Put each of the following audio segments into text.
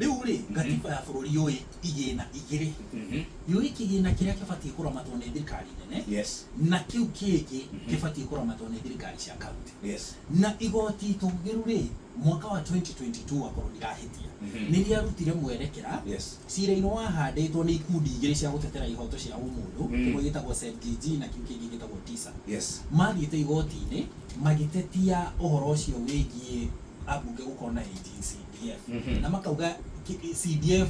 Rĩu rĩ, gatiba ya bũrũri yũĩ igĩna igĩrĩ. Yũĩ kĩgĩna kĩrĩa kĩbatiĩ kũramatwo nĩ thirikari nene na kĩu kĩngĩ kĩbatiĩ kũramatwo nĩ thirikari cia kaunti. Na igoti itũgĩru rĩ, mwaka wa 2022 akorwo ndirahĩtia, nĩ rĩarutire mwerekera cira-inĩ wahandĩtwo nĩ ikundi igĩrĩ cia gũtetera ihoto cia ũmũndũ, kĩmwe gĩtagwo ZGG na kĩu kĩngĩ gĩtagwo TISA. Mathiĩte igoti-inĩ magĩtetia ũhoro ũcio wĩgiĩ ambunge gũkorwo na AGCDF na makauga CDF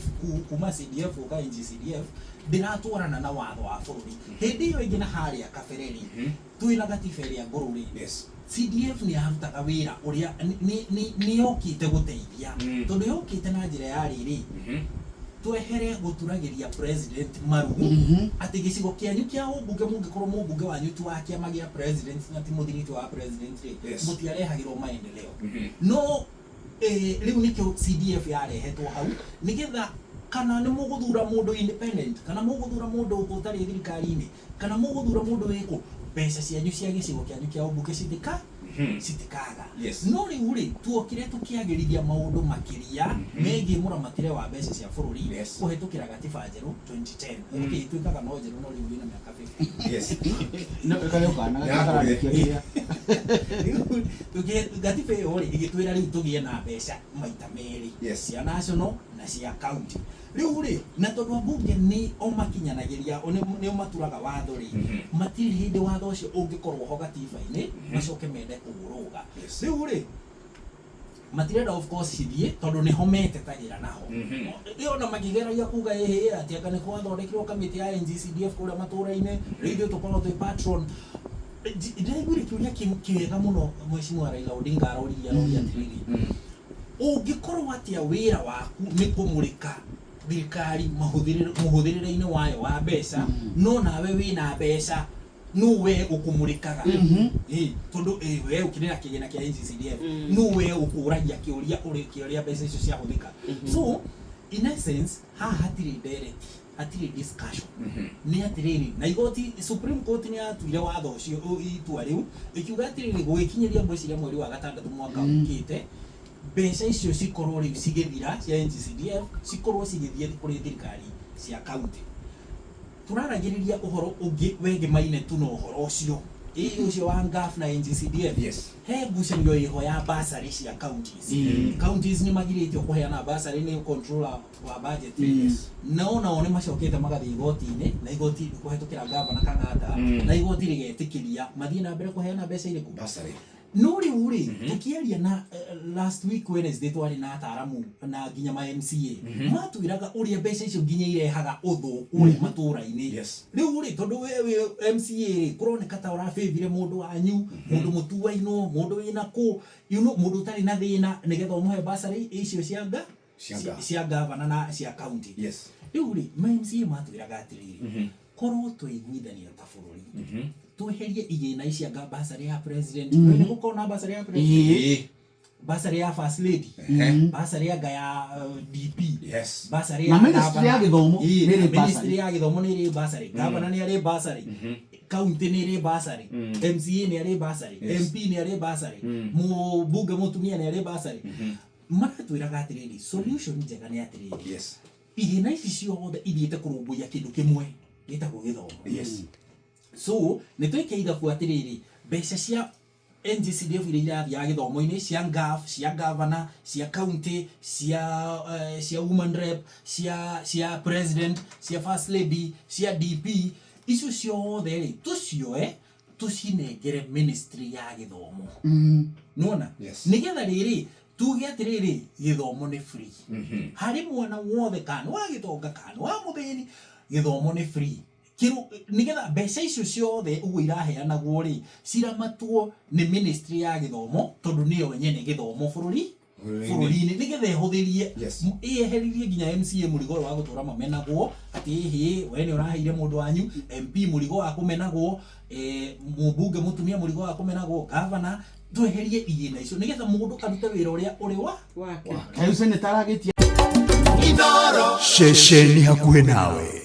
kuma CDF gũka AGCDF ndĩratwarana na watho wa bũrũri. Hĩndĩ ĩyo ĩngĩ na harĩa kabere rĩ, twĩna gatiba ĩrĩa ngũrũ rĩ, CDF nĩ yarutaga wĩra ũrĩa nĩ yokĩte gũteithia, tondũ yokĩte na njĩra ya rĩrĩ, twehere gũturagĩria president maru atĩ gĩcigo kĩanyu kĩa ũmbunge mũngĩkorwo mũmbunge wanyu ti wa kĩama gĩa president na ti mũthiriti wa president rĩ, mũtiarehagĩrwo maendeleo. No rĩu nĩkĩo CDF yarehetwo hau, nĩgetha kana nĩ mũgũthura mũndũ independent, kana mũgũthura mũndũ ũtarĩ thirikari-inĩ, kana mũgũthura mũndũ wĩkũ, mbeca cianyu cia gĩcigo kĩanyu kĩa ũmbunge citikaga. No rĩu rĩ, tuokire tũkĩagĩrithia maũndũ makĩria megiĩ mũramatĩre wa mbeca cia bũrũri kũhetũkĩra gatiba njerũ 2010. Okay, ĩtuĩkaga no njerũ no rĩu ĩna mĩaka 50. No, karĩ kana Nĩyakũrire. kararĩkia kĩrĩa. Rĩu gatiba ĩyo rĩ, ĩgĩtwĩra rĩu tũgĩe na mbeca maita merĩ, cia national na cia county. Rĩu rĩ, na tondũ ambunge nĩ o makinyanagĩria, o nĩo maturaga watho rĩ, matirĩ hĩndĩ watho ũcio ũngĩkorwo ho gatiba-inĩ macoke mende kũũrũga. Rĩu rĩ, matirenda of course cithiĩ tondũ nĩho metetagĩra naho. Rĩu ona makĩgeragia kuga ĩhĩ atĩ anga nĩ gwathondekirwo kamĩtĩ ya NGCDF kũrĩa matũra-inĩ, rĩu ithuĩ tũkorwo twĩ patron. Ndĩraiguire kĩũria kĩega mũno Mheshimiwa Raila Odinga aroririe, aroria atĩrĩrĩ, ũngĩkorwo atĩa wĩra waku nĩ kũmũrĩka thirikari mũhũthĩrĩre-inĩ wayo wa mbeca, no nawe wĩna mbeca nũ we ũkũmũrĩkaga? Tondũ we ũkĩrĩ na kĩgĩna kĩa NGCDF, nũ we ũkũragia kĩũria ũrĩa mbeca icio ciahũthĩka? So in essence haha hatirĩ ndereti, hatirĩ discussion. Nĩ atĩrĩrĩ, na igoti Supreme Court nĩ yatuire watho ũcio, itua rĩu ĩkiuga atĩrĩrĩ, gũgĩkinyĩria ngwĩciria mweri wa gatandatũ mwaka ũkĩte, mbeca icio cikorwo rĩu cigĩthira cia NGCDF, cikorwo cigĩthiĩ kũrĩ thirikari cia county. Tũraragĩrĩria ũhoro ũngĩ wegemaine tu na ũhoro ũcio, ĩ ũcio wa NGAAF na NGCDF. He ngucanio ĩho ya bursary cia counties. Counties nĩ magirĩtio kũheana bursary nĩ controller wa budget. No nao nĩ macokete magathiĩ igoti-inĩ, na igoti kũhetũkĩra gavana Kang'ata, na igoti rĩgetĩkĩria mathiĩ na mbere kũheana mbeca irĩkũ? Bursary. No rĩu rĩ, tũkĩaria na last week Wednesday twarĩ na ataaramu na nginya ma MCA, matwĩraga ũrĩa mbeca icio nginya irehaga ũthũ ũrĩa matũra-inĩ. Rĩu rĩ, tondũ we wĩ MCA rĩ, kũroneka ta ũrabĩvire mũndũ wanyu, mũndũ mũtuainwo, mũndũ wĩna kũ, mũndũ ũtarĩ na thĩna, nĩgetha ũmũhe bursary icio cia nga Cia nga. Cia gavana na cia county. Rĩu rĩ, ma MCA matwĩraga atĩrĩrĩ, korwo twaiguithania ta bũrũri, tweherie igĩna ici anga bursary ya president, mm nĩ gũkorwo na bursary ya president, bursary ya first lady, bursary anga ya DP, bursary Na ya ministry ya governor. gĩthomo nĩ ĩrĩ na bursary. ministry ya gĩthomo nĩ ĩrĩ bursary, governor nĩ arĩ bursary, county nĩ ĩrĩ bursary, MCA nĩ arĩ bursary, MP nĩ arĩ bursary, mũmbunge mũtumia nĩ arĩ bursary. Maratwĩraga atĩrĩrĩ, solution njega nĩ atĩrĩrĩ, igĩna ici ciothe ithiĩte kũrũmbũiya kĩndũ kĩmwe gĩtagwo gĩthomo. So nĩ twĩke ithabu atĩrĩrĩ, mbeca cia NGCDF iria irathiaga gĩthomo-inĩ, cia NGAAF, cia governor, cia county, cia woman rep, cia president, cia first lady, cia DP, icio ciothe rĩ, tũcioe tũcinengere ministry ya gĩthomo. Nĩwona? Nĩgetha rĩrĩ tuge atĩrĩrĩ, gĩthomo nĩ free harĩ mwana wothe, kana wa gĩtonga kana wa mũthĩni, gĩthomo nĩ free. Kĩru nĩgetha mbeca icio ciothe ũguo iraheanagwo rĩ, ciramatwo nĩ ministry ya gĩthomo, tondũ nĩyo nyene gĩthomo bũrũri Bũrũri-inĩ. bũrũri-inĩ, nĩgetha ĩhũthĩrie ĩeheririe nginya MCA mũrigo ũyũ wa gũtũra mamenagwo atĩ ĩhĩ we nĩ ũraheire mũndũ wanyu, MP mũrigo wa kũmenagwo, mũmbunge mũtumia mũrigo wa kũmenagwo, governor. Tweherie igĩna icio nĩgetha mũndũ arute wĩra ũrĩa ũrĩ wa wake. Kaĩ senator aragĩtia Ceceni hakuhĩ nawe.